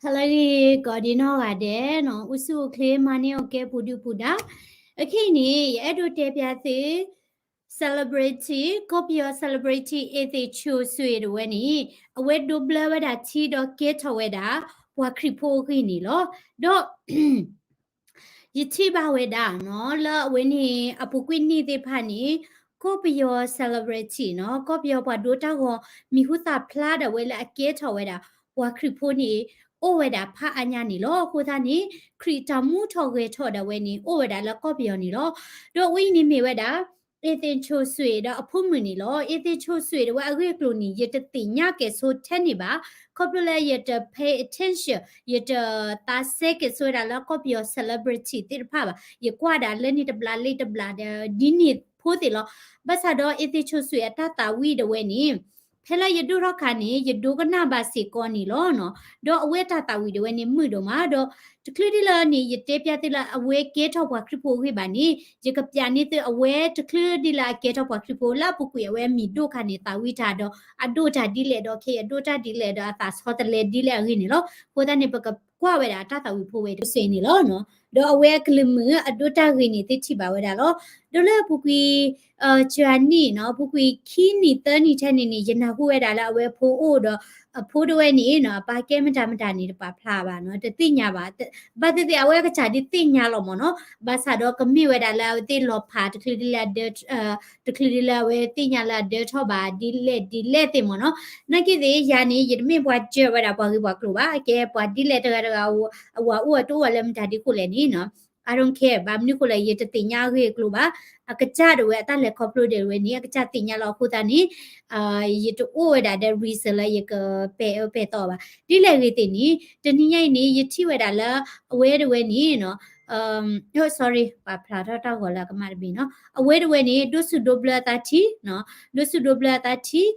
ဟါလၢအဂ့ၤ ကိးဒံနီၢ်ဂၤဒဲးနီၤ, အိၣ်ဆူၣ်အိၣ်ချ့ မၤန့ၢ်အီၣ်ကဲ ပူၤဒုၣ်ပူၤဒါ. အခဲအံၤန့ၣ် ယအဲၣ်ဒိးတဲပၠးသု celebrity ကီၢ်ပယီၤ celebrity အ့သ့းဆိၣ်စွ့ၤတဝဲန့ၣ် အဝဲဒိးဘျၢဝဲဒၣ်ထံဒီးကဲထီၣ်ဝဲဒၣ် ပှၤခရံာ်ဖိအဂ့ၢ်န့ၣ်လီၤ. ဒီး ယထံၣ်ဘၣ်ဝဲဒၣ်နီၤ လၢအဝဲန့ၣ် အပူၤကွံာ်နံၣ်သ့ၣ်တဖၣ်န့ၣ် ကီၢ်ပယီၤ celebrity နီၤ, ကီၢ်ပယီၤပှၤဒိတၢ်ဂီၤ မံၤဟူသၣ်ဖျါဒၣ်ဝဲလၢအကဲထီၣ်ဝဲဒၣ် ပှၤခရံာ်ဖိန့ၣ် အိၣ်ဝဲဒၣ်ဖးအါညါန့ၣ်လီၤ. အဃိသတးန့ၣ် ခရံာ်တၢ်မူထီၣ်ဂဲၤထီၣ်ဒၣ်ဝဲန့ၣ် အိၣ်ဝဲဒၣ်လၢကီၢ်ပယီၤန့ၣ်လီၤ. ဒီးအဝဲအံၤန့ၣ်မ့ၢ်ဝဲဒၣ် အ့သ့းဆိၣ်စွ့ၤဒီးအဖိမုၣ်န့ၣ်လီၤ. အ့သ့းဆိၣ်စွ့ၤတဝဲအဂ့ၢ်အကျိၤန့ၣ် ယတသ့ၣ်ညါကဲၣ်ဆိထဲန့ၣ်ဘၣ်. ခီဖျိလၢယတ pay attention, ယတသးစဲကဲၣ်ဆိဝဲဒၣ်လၢကီၢ်ပယီၤ celebrity သ့ၣ်တဖၣ်ဘၣ်. ယကွၢ်ဒၣ်လၢန့ၣ်တဘျီလၢတဘျီဒီး ဒ်န့ၣ်ဖိသ့ၣ်လီၤ. ဘၣ်ဆၣ်ဒီးအ့သ့းဆိၣ်စွ့ၤအတၢ်သးဝံၣ်တဝဲန့ၣ် ဖဲလၢယဒိၣ်ထီၣ်ခါန့ၣ် ယဒိကနၣ်ဘၣ်စ့ၢ်ကီးန့ၣ်လီၤနီၤ. ဒီးအဝဲတၢ်သးဝံၣ်တဝဲန့ၣ် မုာ်ဒိၣ်မးဒီး တချုးဒ်လၢန့ၣ် ယတဲပၠးသုလၢအဝဲကဲထီၣ်ပှၤခရံာ်ဖိအဂ့ၢ်ဘၣ်န့ၣ် ယကပၠးန့ၢ်သုအဝဲတချုးဒ်လၢအကဲထီၣ်ပှၤခရံာ်ဖိ လၢအပူၤကွံာ်အဝဲအမံၤဒိၣ်ခါန့ၣ် သးဝံၣ်တၢ်ဒီး အဒိၣ်တၢ်ဒ်လဲၣ်ဒီး ခဲအံၤအဒိၣ်တၢ်ဒ်လဲၣ်ဒီး အသးဆီတလဲဒ်လဲၣ်အဂ့ၢ်န့ၣ်လီၤ. အဃိသတးန့ၣ် ပကကွၢ်ဝဲဒၣ်တၢ်သးဝံၣ်ဖိဝဲတစိၤန့ၣ်လီၤနီၤ. ဒီးအဝဲအကလုၢ်မုာ်အဒိၣ်တၢ်ဂ့ၤန့ၣ် သုထံၣ်ဘၣ်ဝဲဒၣ်လီၤ. ဒီးလၢအပူၤကွံာ် ကၠၤနံၣ်နီၤ, အပူၤကွံာ်ခံနံၣ်သၢနံၣ်ထဲန့ၣ်န့ၣ် ယနၢ်ဟူဝဲဒၣ်လၢအဝဲအဖိအိၣ်ဒီး အဖိတဝဲန့ၣ်နီၤ အပၢ်ကဲမတၤမတၤန့ၣ် တပာ်ဖျါဘၣ်နီၤ, တသ့ၣ်ညါဘၣ်. ဘၣ်သ့ၣ်သ့ၣ် အဝဲအကစၢ်ဒုးသ့ၣ်ညါလီၤမ့ၢ်နီၤ. ဘၣ်ဆၣ်ဒီးကမ့ၢ်ဝဲဒၣ်လၢအဝဲသ့ၣ်လီၤဖးတချုးဒ်လၢအဒၢ တချုးဒ်လၢအဝဲသ့ၣ်ညါလၢအဒၢထီၣ်ဘၣ် ဒ်လဲၣ်ဒ်လဲၣ်သ့ၣ်မ့ၢ်နီၤ. နာ်က့သ့ၣ် ယၤန့ၣ် ယတမ့ၢ်ပှၤစၢၤဝဲဒၣ်ပှၤဂ့ၢ်ပှၤကျိၤဘၣ်. အကဲပှၤဒ်လဲၣ်တဂၤတဂၤ အဝၤအိၣ်အတအိၣ်ဝဲလၢမတၤဒ်ခိၣ်လဲၣ်န့ၣ်နီၤ I don't care ဘၣ်မနုၤဃိလဲၣ် ယတသ့ၣ်ညါအဂ့ၢ်အကျိၤဘၣ်. အကစၢ်ဒၣ်ဝဲအတၢ်လဲၤခီဖျိဒၣ်ဝဲန့ၣ် အကစၢ်သ့ၣ်ညါလီၤ. အဃိသတးန့ၣ် ယတအိၣ်ဝဲဒၣ်ဒီး reason လၢယကပဲာ်အၢပဲာ်သီဘၣ်. ဒ်လဲၣ်ဂ့ၤသ့ၣ်န့ၣ် တနံၤညါအံၤန့ၣ် ယထံၣ်ဝဲဒၣ်လၢ အဝဲတဝဲန့ၣ်နီၤ sorry ပာ်ဖျါထီၣ်တၢ်ဂီၤလၢအကမၣ်တဘ့ၣ်နီၤ. အဝဲတဝဲန့ၣ် ဒိးဆူၣ်ဒိးဘျၢအသးထံ ဒိးဆူၣ်ဒိးဘျၢအသးထံ ဒီး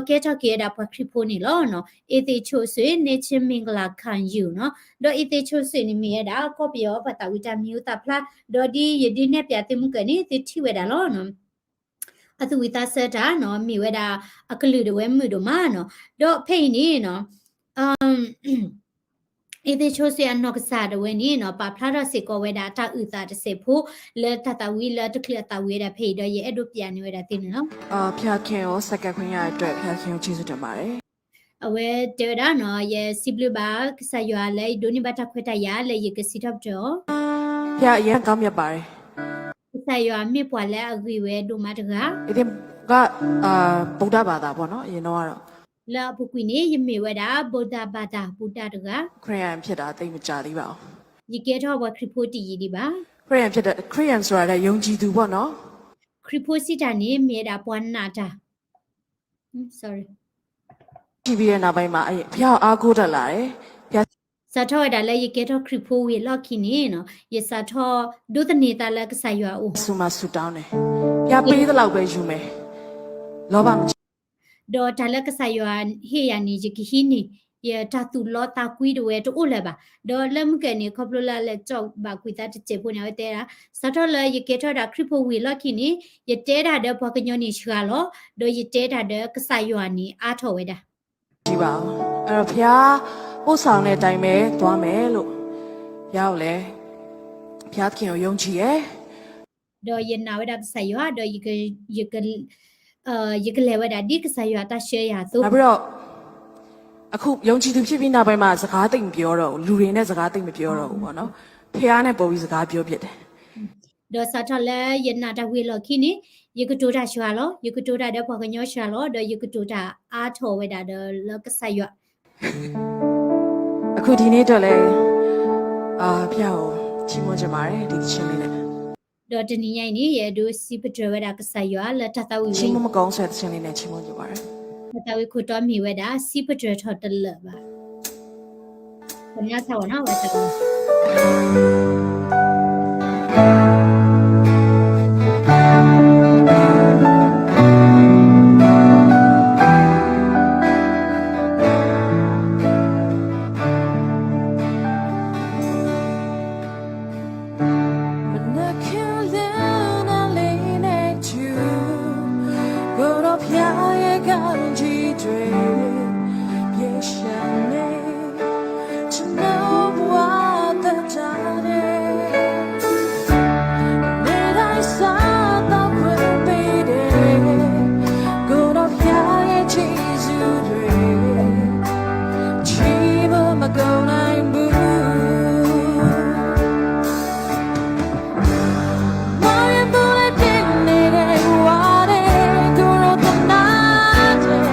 ကဲထီၣ်က့ၤဝဲဒၣ်ပှၤခရံာ်ဖိန့ၣ်လီၤ. အ့သ့းဆိၣ်စွ့ၤ Nature Mingala Khan Yu နီၤ. ဒီးအ့သ့းဆိၣ်စွ့ၤန့ၣ်မ့ၢ်ဝဲဒၣ် ကီၢ်ပယီၤပှၤသးဝံၣ်တၢ်မံၤဟူသၣ်ဖျါ ဒီးဒ်ယဒုးနဲၣ်ပၠးသုမုၢ်ကၢၢ်န့ၣ် သုထံၣ်ဝဲဒၣ်လီၤ. အသူၣ်ဝံၣ်သးဆၢတၢ်နီၤ မ့ၢ်ဝဲဒၣ် အကလုၢ်ဒၣ်ဝဲမုာ်ဒိၣ်မးနီၤ. ဒီးဖဲအံၤန့ၣ်နီၤ အ့သ့းဆိၣ်စွ့ၤအနီၢ်ကစၢ်ဒၣ်ဝဲန့ၣ်နီၤ ပာ်ဖျါထီၣ်စ့ၢ်ကီးဝဲဒၣ်တၢ်အုၣ်သးတစဲးဖိ လၢတၢ်သးဝံၣ်လၢတချုးအသးဝံၣ်ဝဲဒၣ်ဖဲအံၤဒီး ယအဲၣ်ဒိးပၠးန့ၢ်ဝဲဒၣ်သ့ၣ်န့ၣ်လီၤ. ဖျါခင်ကို ဆက်ကပ်ခွင့်ရတဲ့အတွက် ဖျါခင်ကို ကျေးဇူးတင်ပါတယ်. အဝဲတဲဝဲဒၣ်နီၤ ယစံးဘျုးဘၣ်ကစၢ်ယွၤလၢယဒိးန့ၢ်ဘၣ်တၢ်ခွဲးတၢ်ယာ်လၢယကစံးထီၣ်ပတြၢၤအီၤ. ဖျါ အရမ်းကောင်းမြတ်ပါတယ်. ကစၢ်ယွၤမ့ၢ်ပှၤလၢအဂ့ၤဝဲဒိၣ်မးတဂၤ. က ဗုဒ္ဓဘာသာပေါ့နော် အရင်တော့ကတော့ လၢအပူၤကွံာ်န့ၣ် ယမ့ၢ်ဝဲဒၣ် ဗုဒ္ဓဘာသာ ဗုဒ္ဓတဂၤ ခရစ်ယာန်ဖြစ်တာ သိပ်မကြာသေးပါဘူး. ယကဲထီၣ်ပှၤခရံာ်ဖိတယံာ်ဒံးဘၣ်. ခရစ်ယာန်ဖြစ်တာ ခရစ်ယာန်ဆိုတာလည်း ယုံကြည်သူပေါ့နော်. ခရံာ်ဖိစံးတၢ်န့ၣ် မ့ၢ်ဝဲဒၣ်ပှၤနာ်တၢ် sorry ကြည့်ပြီးတဲ့နောက်ပိုင်းမှာ ဘုရားကို အားကိုးတတ်လာတယ်. ဘုရား စးထီၣ်ဝဲဒၣ်လၢယကဲထီၣ်ခရံာ်ဖိဝံၤအလီၢ်ခံန့ၣ်နီၤ ယစးထီၣ်ဒိးသန့ၤသးလၢကစၢ်ယွၤအအိၣ် ဆုမှာဆုတောင်းတယ်. ဘုရားပေးသလောက်ပဲယူမယ်. လောဘမ ဒီးတၢ်လၢကစၢ်ယွၤဟ့ၣ်ယၤန့ၣ် ယကဟံးန့ၢ် ယတၢ်သူၣ်လီသးကွံတဝဲတအိၣ်လၢၤဘၣ်. ဒီးလၢမုၢ်ကၢၢ်န့ၣ် ခီဖျိလၢအလဲၤကၠီၣ်ဘၣ်ကွံာ်သးတစဲးဖိန့ၣ် အဝဲတဲဒၣ် စးထီၣ်လၢယကဲထီၣ်ဒၣ်ခရံာ်ဖိဝံၤအလီၢ်ခံန့ၣ် ယတဲတၢ်ဒီးပှၤကညီန့ၣ်စှၤလီၤ. ဒီးယတဲတၢ်ဒီးကစၢ်ယွၤန့ၣ် အါထီၣ်ဝဲဒၣ် ကြည့်ပါဦး. အဲ့တော့ ဘုရားပို့ဆောင်တဲ့အတိုင်းပဲသွားမယ်လို့ ဘုရားကိုလည်း ဘုရားသခင်ကို ယုံကြည်တယ်. ဒီးယနာ်ဝဲဒၣ်ကစၢ်ယွၤ ဒီး ယကလဲၤဝဲဒၣ်ဒ်ကစၢ်ယွၤအတၢ်ဆှၢယၤအသိး. နောက်ပြီးတော့ အခု ယုံကြည်သူဖြစ်ပြီးနောက်ပိုင်းမှာ စကားသိပ်မပြောတော့ဘူး။ လူတွေနဲ့ စကားသိပ်မပြောတော့ဘူးပေါ့နော်။ ဘုရားနဲ့ ပိုပြီး စကားပြောဖြစ်တယ်. ဒီးစးထီၣ်လၢယနာ်တၢ်ဝံၤအလီၢ်ခံန့ၣ် ယကတိၤတၢ်စှၤလီၤ, ယကတိၤတၢ်ဒီးပှၤကညီစှၤလီၤ, ဒီးယကတိၤတၢ်အါထီၣ်ဝဲဒၣ်ဒီးလၢကစၢ်ယွၤ အခုဒီနေ့အတွက်လည်း အာ ဘုရားကို ချီးမွမ်းချင်ပါတယ် ဒီသီချင်းလေးနဲ့. ဒီးတနံၤညါအံၤန့ၣ် ယအဲၣ်ဒိးစံးပတြၢၤဝဲဒၣ်ကစၢ်ယွၤလၢတၢ်သးဝံၣ်ဝဲအံၤ ချီးမွမ်းမကောင်းဆိုတဲ့ သီချင်းလေးနဲ့ ချီးမွမ်းချင်ပါတယ်. တၢ်သးဝံၣ်ခိၣ်တီမ့ၢ်ဝဲဒၣ် စံးပတြၢၤထီၣ်တလၢာ်ဘၣ်. ကနၣ်ထီၣ်ဝဲနီၤ ဝဲတၢ်ဝံၣ် မနုၤခီလၢနလဲၤန့ၣ်ထူ ကိုယ်တော်ဘုရားရဲ့ကောင်းကြီးတွေ ပြည့်စုံနေ ကျွန်တော်ဘဝသက်တာထဲ နေတိုင်းစားသောက်ခွင့်ပေးတယ် ကိုယ်တော်ဘုရားရဲ့ကျေးဇူးတွေ ချီးမွမ်းမကုန်နိုင်ဘူး မောင်ရဲ့သူနဲ့တင်းနေတဲ့ဝါတဲ့ကိုယ်တော်သနားတယ်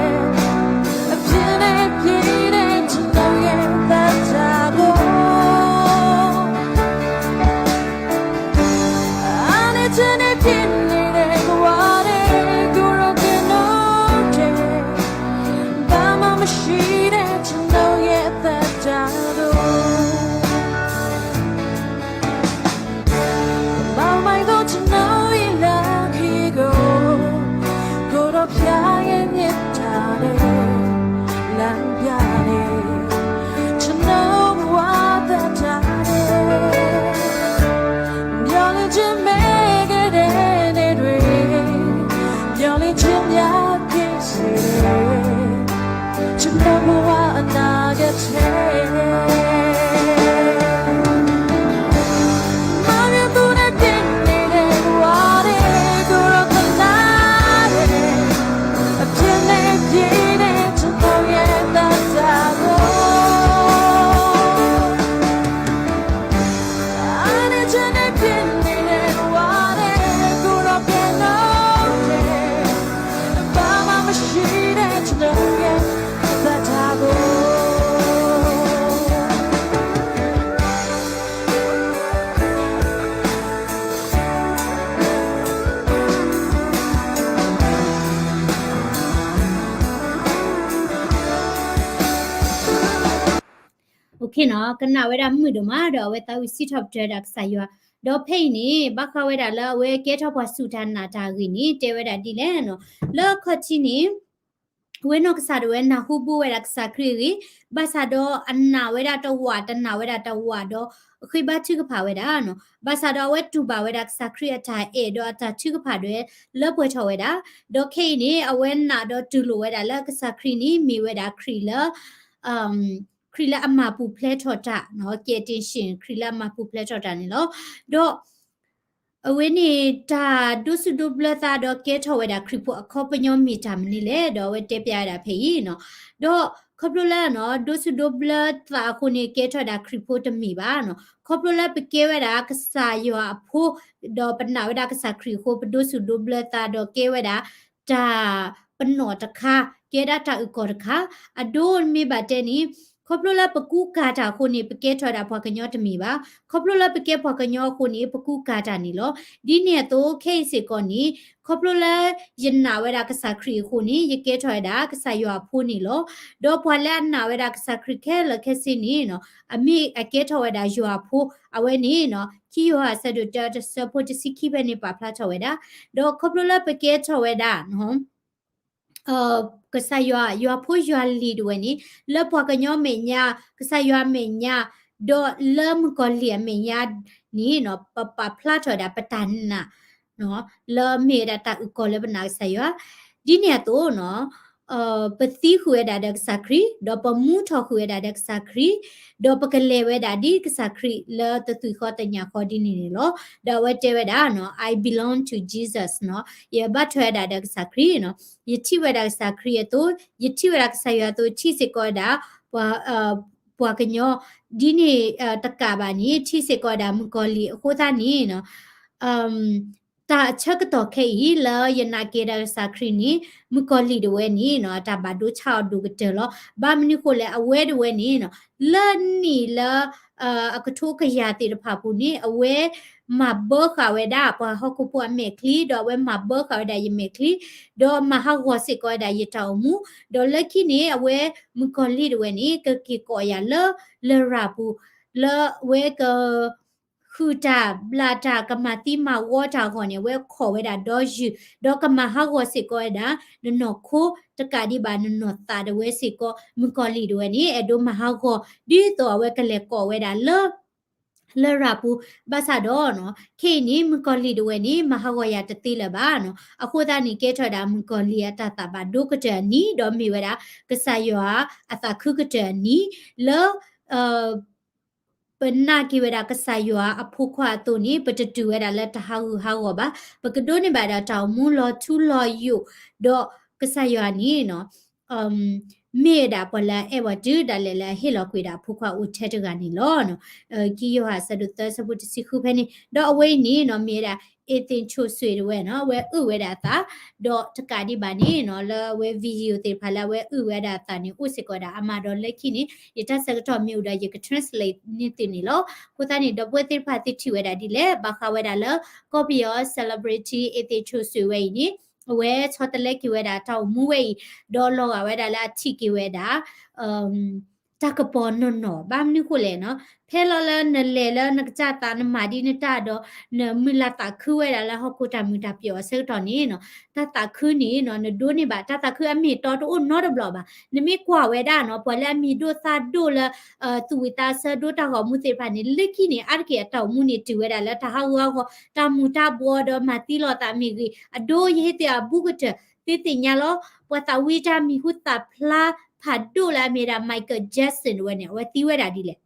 အပြင်းနဲ့ပြင်းနဲ့ကျွန်တော်ရဲ့သက်တာကို အားနဲ့ချင်နဲ့တင်းနေတဲ့ဝါတဲ့ကိုယ်တော်သနားတယ် ဘာမှမရှိတဲ့ကျွန်တော်ရဲ့သက်တာကို မောင်မိုက်သောကျွန်တော်ရဲ့လမ်းခရီးကို ကိုယ်တော်ဘုရားရဲ့မေတ္တာနဲ့ လမ်းပြနေ ကျွန်တော်ဘဝသက်တာနဲ့ မျှော်လင့်ခြင်းမဲ့ခဲ့တဲ့နေ့တွေ မျှော်လင့်ခြင်းများကင်းစေတယ် ကျွန်တော်ဘဝအနာဂတ်ထဲ မောင်ရဲ့သူနဲ့တင်းနေတဲ့ဝါတဲ့ကိုယ်တော်သနားတယ် အပြင်းနဲ့ပြင်းနဲ့ကျွန်တော်ရဲ့သက်တာကို အားနဲ့ချင်နဲ့တင်းနေတဲ့ဝါတဲ့ကိုယ်တော်သနားတယ် ဘာမှမရှိတဲ့ကျွန်တော်ရဲ့သက်တာကို OK နီၤ ကနၣ်ဝဲဒၣ်မုာ်ဒိၣ်မး ဒီးအဝဲသးဝံၣ်စံးထီၣ်ပတြၢၤဒၣ်ကစၢ်ယွၤ ဒီးဖဲအံၤန့ၣ် ဘၣ်ဃးဝဲဒၣ်လၢအဝဲကဲထီၣ်ပှၤစူၢ်တၢ်နာ်တၢ်ဂ့ၢ်န့ၣ် တဲဝဲဒၣ်ဒ်လဲၣ်နီၤ လၢအခီၣ်ထံးန့ၣ် အဝဲနီၢ်ကစၢ်ဒၣ်ဝဲနၢ်ဟူဘၣ်ဝဲဒၣ်ကစၢ်ခရံာ်အဂ့ၢ်, ဘၣ်ဆၣ်ဒီးအနာ်ဝဲဒၣ်တဝာ် တနာ်ဝဲဒၣ်တဝာ်ဒီး အဃ့ဘါထုကဖၣ်ဝဲဒၣ်နီၤ. ဘၣ်ဆၣ်ဒီးအဝဲတူၢ်ဘၣ်ဝဲဒၣ်ကစၢ်ခရံာ်အတၢ်အဲၣ်ဒီးအတၢ်ထုကဖၣ်ဒၣ်ဝဲလၢပှဲၤထီၣ်ဝဲဒၣ်, ဒီးခဲအံၤန့ၣ် အဝဲနာ်ဒီးတူၢ်လိာ်ဝဲဒၣ်လၢကစၢ်ခရံာ်န့ၣ် မ့ၢ်ဝဲဒၣ်ခရံာ်လၢ ခရံာ်လၢအမၤပူၤဖျဲးထီၣ်တၢ်နီၤ, ကယ်တင်ရှင် ခရံာ်လၢအမၤပူၤဖျဲးထီၣ်တၢ်န့ၣ်လီၤ. ဒီး အဝဲန့ၣ် တၢ်ဒိးဆူၣ်ဒိးဘျၢသးဒီးကဲထီၣ်ဝဲဒၣ်ခရံာ်ဖိအခီပညီမ့ၢ်တၢ်မနုၤလဲၣ်, ဒီးအဝဲတဲပျးဝဲဒၣ်ဖဲအံၤနီၤ. ဒီးခီဖျိလၢ ဒိးဆူၣ်ဒိးဘျၢသးအဃိန့ၣ် ကဲထီၣ်ဝဲဒၣ်ခရံာ်ဖိတမ့ၢ်ဘၣ်နီၤ. ခီဖျိလၢပကဲဝဲဒၣ်ကစၢ်ယွၤအဖိ ဒီးပနာ်ဝဲဒၣ်ကစၢ်ခရံာ်အဃိ ပဒိးဆူၣ်ဒိးဘျၢသးဒီးကဲဝဲဒၣ် တၢ်ပနီၣ်တခါ, ကဲဒၣ်တၢ်အုၣ်ကီၤတခါ, အဒိမ့ၢ်ဘၣ်တဲန့ၣ် ခီဖျိလၢပကူကၤတၢ်အဃိန့ၣ် ပကဲထီၣ်ဝဲဒၣ်ပှၤကညီတမ့ၢ်ဘၣ်. ခီဖျိလၢပကဲပှၤကညီအဃိန့ၣ် ပကူကၤတၢ်န့ၣ်လီၤ. ဒ်န့ၣ်အသိး ခဲအံၤစ့ၢ်ကီးန့ၣ် ခီဖျိလၢယနာ်ဝဲဒၣ်ကစၢ်ခရံာ်အဃိန့ၣ် ယကဲထီၣ်ဝဲဒၣ်ကစၢ်ယွၤအဖိန့ၣ်လီၤ. ဒီးပှၤလၢအနာ်ဝဲဒၣ်ကစၢ်ခရံာ်ခဲလၢာ်ခဲဆ့န့ၣ် အမ့ၢ်အကဲထီၣ်ဝဲဒၣ်ယွၤအဖိ အဝဲန့ၣ် ခံယိၤဟၣ်အဆၢဒိၣ်တၢ တဆၢဖိတဆံခံဖဲန့ၣ် ပာ်ဖျါထီၣ်ဝဲဒၣ်. ဒီးခီဖျိလၢပကဲထီၣ်ဝဲဒၣ် ကစၢ်ယွၤ ယွၤဖိယွၤလံၤတဝဲန့ၣ် လၢပှၤကညီမဲာ်ညါ ကစၢ်ယွၤအမဲာ်ညါ ဒီးလၢမုၣ်ကီၤလံၢ်အမဲာ်ညါန့ၣ် ပပာ်ဖျါထီၣ်ဝဲဒၣ်ပတၢ်နာ် လၢမ့ၢ်ဝဲဒၣ်တၢ်အုၣ်ကီၤလၢပနာ်ကစၢ်ယွၤ ဒ်န့ၣ်အသိးနီၤ ပသံဃုာ်ဝဲဒၣ်ဒီးကစၢ်ခရံာ် ဒီးပမူထီၣ်ဃုာ်ဝဲဒၣ်ဒီးကစၢ်ခရံာ် ဒီးပကလဲၤဝဲဒၣ်ဒ်ကစၢ်ခရံာ်လၢတသွံၣ်ဃီတညၣ်ဃီဒ်န့ၣ်န့ၣ်လီၤ. ဒီးအဝဲတဲဝဲဒၣ်နီၤ I belong to Jesus နီၤ ယဘၣ်ထွဲဝဲဒၣ်ဒီးကစၢ်ခရံာ်နီၤ ယထံၣ်ဝဲဒၣ်ကစၢ်ခရံာ်အသိး ယထံၣ်ဝဲဒၣ်ကစၢ်ယွၤအသိး ထံၣ်စ့ၢ်ကီးဝဲဒၣ် ပှၤ ပှၤကညီ ဒ်န့ၣ်တကးဘၣ်န့ၣ် ထံၣ်စ့ၢ်ကီးဝဲဒၣ်မုၣ်ကီၤလံၢ်အဃိသတးန့ၣ် တၢ်အဆၢကတီၢ်ခဲအံၤ လၢယနာ်က့ၤဒၣ်ကစၢ်ခရံာ်န့ၣ် မုၣ်ကီၤလံၢ်တဝဲန့ၣ် အတၢ်ဘၣ်ဒိဆါအီၤဒိၣ်ကတၢၢ်လီၤ. ဘၣ်မနုၤဃိလဲၣ် အဝဲတဝဲန့ၣ် လၢနံၣ်လၢ အကထိကယၤသ့ၣ်တဖၣ်ပူၤန့ၣ် အဝဲမၤဘၢဃာ်ဝဲဒၣ်ပှၤဟီၣ်ခိၣ်ဖိအမဲာ်ချံ ဒီးအဝဲမၤဘၢဃာ်ဝဲဒၣ်ယမဲာ်ချံ ဒီးမၤဟးဂီၤစ့ၢ်ကီးဝဲဒၣ်ယတၢ်အိၣ်မူ ဒီးလၢခံန့ၣ် အဝဲမုၣ်ကီၤလံၢ်တဝဲန့ၣ် ကက့ၤကိးယၤလၢ လရာ်ပူၤ လၢအဝဲက ဃုာ်တၢ်ဘျးတၢ်ကမၤသံမၤဝီတၢ်အဂီၢ်န့ၣ် အဝဲခိးဝဲဒၣ်ဒီယုၢ် ဒီးကမၤဟးဂီၤစ့ၢ်ကီးဝဲဒၣ် နနီၢ်ခိတကးဒံးဘၣ် နနီၢ်သးတဝဲစ့ၢ်ကီး မုၣ်ကီၤလံၢ်တဝဲန့ၣ် အဲၣ်ဒိးမၤဟးဂီၤ ဒ်သိးအဝဲကလဲၤကိးဝဲဒၣ်လၢ လရာ်ပူၤ ဘၣ်ဆၣ်ဒီး ခဲအံၤန့ၣ် မုၣ်ကီၤလံၢ်တဝဲန့ၣ် မၤဟးဂီၤယၤတသ့လၢၤဘၣ်နီၤ. အဃိသတးန့ၣ် ကဲထီၣ်ဝဲဒၣ်မုၣ်ကီၤလံၢ်အတၢ်သးဘၣ်ဒိကတၢၢ်အနံၤ ဒီးမ့ၢ်ဝဲဒၣ် ကစၢ်ယွၤအသးခုကတၢၢ်အနံၤ လၢ ပနာ်က့ၤဝဲဒၣ်ကစၢ်ယွၤအဖိခွါအသိးန့ၣ် ပတတုၤဝဲဒၣ်လၢတၢ်ဟးဂူာ်ဟးဂီၤဘၣ်. ပကဒိးန့ၢ်ဘၣ်ဒၣ်တၢ်အိၣ်မူလီၤထူလီၤယိာ်, ဒီးကစၢ်ယွၤန့ၣ် မ့ၢ်ဝဲဒၣ်ပှၤလၢအအဲၣ်ပှၤတုၤဒၣ်လဲာ်လၢအဟ့ၣ်လီၤကွံာ်ဒၣ်အဖိခွါအိၣ်ထဲတဂၤန့ၣ်လီၤ. ခံယိၤဟၣ်အဆၢဒိၣ်သၢအဆၢဖိတဆံဃုဖဲန့ၣ်, ဒီးအဝဲအံၤန့ၣ်နီၤ မ့ၢ်ဝဲဒၣ် Ethan Choi Soe တဝဲနီၤ အဝဲအုၣ်ဝဲဒၣ်အသး, ဒီးတကးဒံးဘၣ်န့ၣ်နီၤ လၢအဝဲ video သ့ၣ်တဖၣ်လၢအဝဲအုၣ်ဝဲဒၣ်အသးန့ၣ် အိၣ်စ့ၢ်ကီးဒၣ်အါမးဒီးလၢခံန့ၣ် ယတၢ်ဆၢကတီၢ်မ့ၢ်အိၣ်ဒီးယက translate န့ၢ်သုန့ၣ်လီၤ. အဃိသတးန့ၣ် ဒီပုၢ်ဝဲၢ်သ့ၣ်တဖၣ်သုထံၣ်ဝဲဒၣ်ဒ်လဲၣ်, ဘၣ်ဃးဝဲဒၣ်လၢ ကီၢ်ပယီၤ celebrity Ethan Choi Soe ဝဲအံၤန့ၣ် အဝဲဆီတလဲက့ၤဝဲဒၣ်တၢ်အိၣ်မူဝဲအံၤ, ဒီးလီၤဂာ်ဝဲဒၣ်လၢအထံၣ်က့ၤဝဲဒၣ် တၢ်ကပီၤနီၢ်နီၢ်, ဘၣ်မနုၤဃိလဲၣ်နီၤ, ဖဲလီၤလၢနလဲၤလၢနကစၢ်သးနမၤဒ်နတၢ်ဒီး နမုၢ်လၢ်သးခုဝဲဒၣ်လၢဟီၣ်ခိၣ်တၢ်မုာ်တၢ်ပျီၢ်အဆၢကတီၢ်န့ၣ်နီၤ, တၢ်သးခုန့ၣ်နီၤ နဒိးန့ၢ်ဘၣ် တၢ်သးခုအမ့ၢ်အတီတအိၣ်နီတဘျီဘၣ်. နမ့ၢ်ကွၢ်ဝဲဒၣ်နီၤ ပှၤလၢအမံၤဒိၣ်သၣ်ဒိၣ်လၢ သူၣ်ဝံၤသးဆၢဒိတၢ်ဂီၤမူသ့ၣ်တဖၣ်န့ၣ် လၢခံန့ၣ် အါတက့ၢ်အတၢ်အိၣ်မူန့ၣ်တုၤဝဲဒၣ်လၢတၢ်ဟးဂူာ်ဟးဂီၤ တၢ်မူၤတၢ်ဘှီဒီးမၤသံလီၤသးမ့ၢ်ဂ့ၤ, အဒိ ယဟ့ၣ်သုအဘူးကတၢၢ် သုသ့ၣ်ညါလီၤ. ပှၤသးဝံၣ်တၢ်မံၤဟူသၣ်ဖျါဖးဒိၣ်လၢအမ့ၢ်ဒၣ် Michael Jackson တဝဲန့ၣ် အဝဲသံဝဲဒၣ်ဒ်လဲၣ်.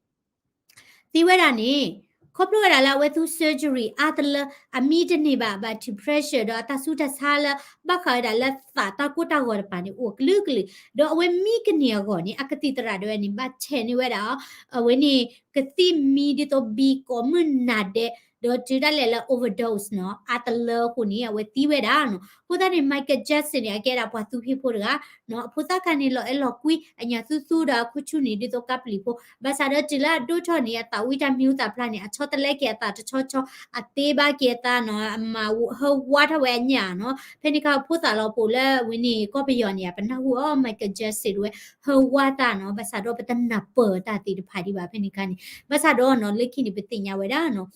သံဝဲဒၣ်န့ၣ် ခီဖျိဝဲဒၣ်လၢအဝဲသူ surgery အါတလၢ အမံတန့ၢ်ဘၣ် ဘၣ် blood pressure ဒီးအတၢ်ဆူးတၢ်ဆါလၢ ဘၣ်ဃးဝဲဒၣ်လၢသးတၢ်ကိၢ်တၢ်ဂီၤတပၤန့ၣ် အိၣ်ကလုာ်ကလုာ်, ဒီးအဝဲမံကန့ၢ်အဂီၢ်န့ၣ် အကသံၣ်သရၣ်တဝဲန့ၣ် ဘၣ်ဆဲးန့ၢ်ဝဲဒၣ်အီၤ, အဝဲန့ၣ် ကသံၣ်မံဒ်သိးဘံကိာ်မုၢ်နၤဒဲး, ဒီးတုၤဒၣ်လဲာ်လၢ overdose နီၤ အါတလၢအဃိန့ၣ် အဝဲသံဝဲဒၣ်နီၤ. အဃိသတးန့ၣ် Michael Jackson န့ၣ် အကဲဒၣ်ပှၤသူဖံးဖိတဂၤနီၤ, အဖိသၣ်ခါန့ၣ် လီၤအဲၣ်လီၤကွံ အညၣ်သူသူဒီးအခူၣ်ဆူၣ်န့ၣ် ဒ်သိးကါပျံၤဖိ, ဘၣ်ဆၣ်ဒီးတုၤလၢအဒိၣ်ထီၣ်န့ၣ် အသးဝံၣ်တၢ်မံၤဟူသၣ်ဖျါန့ၣ် အဆီတလဲက့ၤအသးတဆီဆီ, အသ့ဘၣ်က့ၤအသးနီၤ, အမၤဟၢဝါထီၣ်ဝဲအညၣ်နီၤ. ဖဲန့ၣ်အခါ ဖိသၣ်လီၤပှိၤလၢဝဲန့ၣ် ကီၢ်ပယီၤန့ၣ် ပနၢ်ဟူအီၤ Michael Jackson တဝဲ ဟၢဝါသးနီၤ, ဘၣ်ဆၣ်ဒီးပတနၢ်ပၢၢ်တၢ်သ့ၣ်တဖၣ်ဒံးဘၣ်ဖဲန့ၣ်အခါန့ၣ်, ဘၣ်ဆၣ်ဒီးနီၤ လၢခံန့ၣ် ပသ့ၣ်ညါဝဲဒၣ်နီၤ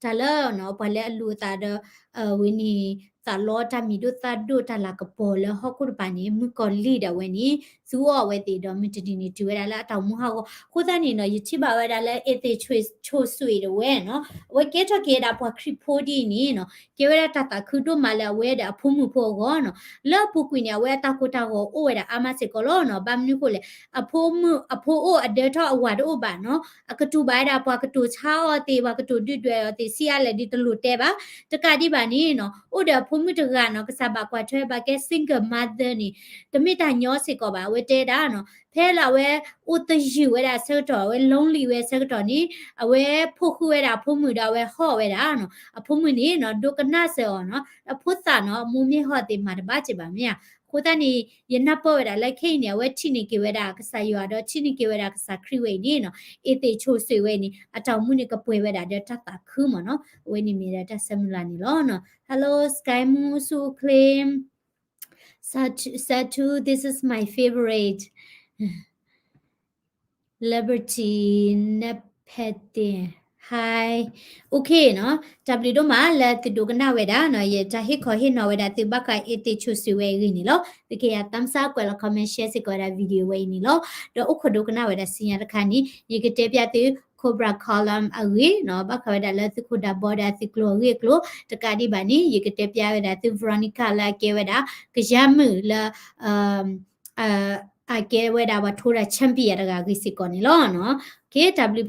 တၢ်လၢနီၤ ပှၤလၢအလူၤအသးဒီး ဝဲန့ၣ် သးလီတၢ်မံၤဒိၣ်သၣ်ဒိၣ်တၢ်လၤကပီၤလၢဟီၣ်ခိၣ်တပၤန့ၣ် မုၣ်ကီၤလံၢ်ဒၣ်ဝဲန့ၣ် သူအီၣ်ဝဲသ့ၣ်ဒီး မုၢ်တနံၤန့ၣ် တုၤဝဲဒၣ်လၢအတၢ်အိၣ်မူဟးဂီၤ. အဃိသတးန့ၣ်နီၤ ယထံၣ်ဘၣ်ဝဲဒၣ်လၢ Ethan Choi Soe တဝဲနီၤ အဝဲကဲထီၣ်က့ၤဝဲဒၣ်ပှၤခရံာ်ဖိဒ်အံၤန့ၣ်နီၤ ကဲဝဲဒၣ်တၢ်သးခုဒိၣ်မးလၢအဝဲဒီးအဖိမုၣ်ဖိအဂီၢ်နီၤ. လၢအပူၤကွံာ်န့ၣ် အဝဲအတၢ်ကိၢ်တၢ်ဂီၤအိၣ်ဝဲဒၣ်အါမးစ့ၢ်ကီးလီၤနီၤ. ဘၣ်မနုၤဃိလဲၣ်, အဖိမုၣ် အဖိအိၣ်အဒၢထီၣ်အဝၤတအိၣ်ဘၣ်နီၤ. အကတူၢ်ဘၣ်ဝဲဒၣ်ပှၤကတိၤဆါအီၤသ့ၣ် ပှၤကတိၤဒုၣ်ဒွဲၣ်အီၤသ့ၣ် ဆံးအါလဲၣ်ဒ်တလိၣ်တဲဘၣ်. တကးဒံးဘၣ်န့ၣ်နီၤ အိၣ်ဒီးအဖိမုၣ်တဂၤနီၤ ကစၢ်ဘၣ်ကွၢ်ထွဲဘၣ်ကဲ single mother န့ၣ် တမ့ၢ်တၢ်ညီစ့ၢ်ကီးဘၣ်. အဝဲတဲဒၣ်နီၤ ဖဲလၢအဝဲအိၣ်သယုၢ်ဝဲဒၣ်အဆၢကတီၢ် အဝဲ lonely ဝဲအဆၢကတီၢ်န့ၣ် အဝဲဖိဃုဝဲဒၣ်အဖိမုၣ်ဒီးအဝဲဟီၣ်ဝဲဒၣ်နီၤ. အဖိမုၣ်န့ၣ်နီၤ ဒိကနၣ်စၢၤအီၤနီၤ အဖိသၣ်နီၤ အမိၢ်မ့ၢ်ဟီၣ်သ့ၣ်မၤတဘၣ်စ့ၢ်ဘၣ်မ့ၢ်ဧါ. အဃိသတးန့ၣ် ယနၢ်ပၢၢ်ဝဲဒၣ်လၢခဲအံၤန့ၣ် အဝဲထံၣ်န့ၢ်က့ၤဝဲဒၣ်ကစၢ်ယွၤဒီး ထံၣ်န့ၢ်က့ၤဝဲဒၣ်ကစၢ်ခရံာ်ဝဲအံၤန့ၣ်နီၤ Ethan Choi Soe ဝဲအံၤန့ၣ် အတၢ်အိၣ်မူန့ၣ်ကပှဲၤဝဲဒၣ်ဒီးတၢ်သးခုမ့ၢ်နီၤ. အဝဲန့ၣ်မ့ၢ်ဒၣ်တၢ်ဆၢမုၢ်လၢ်န့ၣ်လီၤနီၤ. Hello Sky Moon ဆူၣ်အိၣ်ချ့ Satu, Satu, this is my favorite. Liberty နဖဲတင် Hi, okay နီၤ. တၢ်ဘျုးဒိၣ်မးလၢသုဒိကနၣ်ဝဲဒၣ်နီၤ. ယတၢ်ဟ့ၣ်ခီဟ့ၣ်နီၤဝဲဒၣ်သုဘၣ်ဃး Ethan Choi Soe ဝဲအံၤန့ၣ်လီၤ. သုကယၤ thumbs up ကွဲးလီၤ comment share စ့ၢ်ကီးဝဲဒၣ် video ဝဲအံၤန့ၣ်လီၤ. ဒီးအိၣ်ခိးဒိကနၣ်ဝဲဒၣ်ဆူညါတခါန့ၣ် ယကတဲပျးသု Cobra Column အဂ့ၢ်နီၤ ဘၣ်ဃးဝဲဒၣ်လၢသုးခိၣ်ဒးဘီဒီးသုးကျိၤအဂ့ၢ်အကျိၤ, တကးဒံးဘၣ်န့ၣ် ယကတဲပျးဝဲဒၣ်သု Veronica လၢအကဲဝဲဒၣ် ကယၤမုၣ်လၢ အကဲဝဲဒၣ်ပှၤထိးဒၣ် champion တဂၤအဂ့ၢ်စ့ၢ်ကီးန့ၣ်လီၤ. Okay တၢ်ဘျုး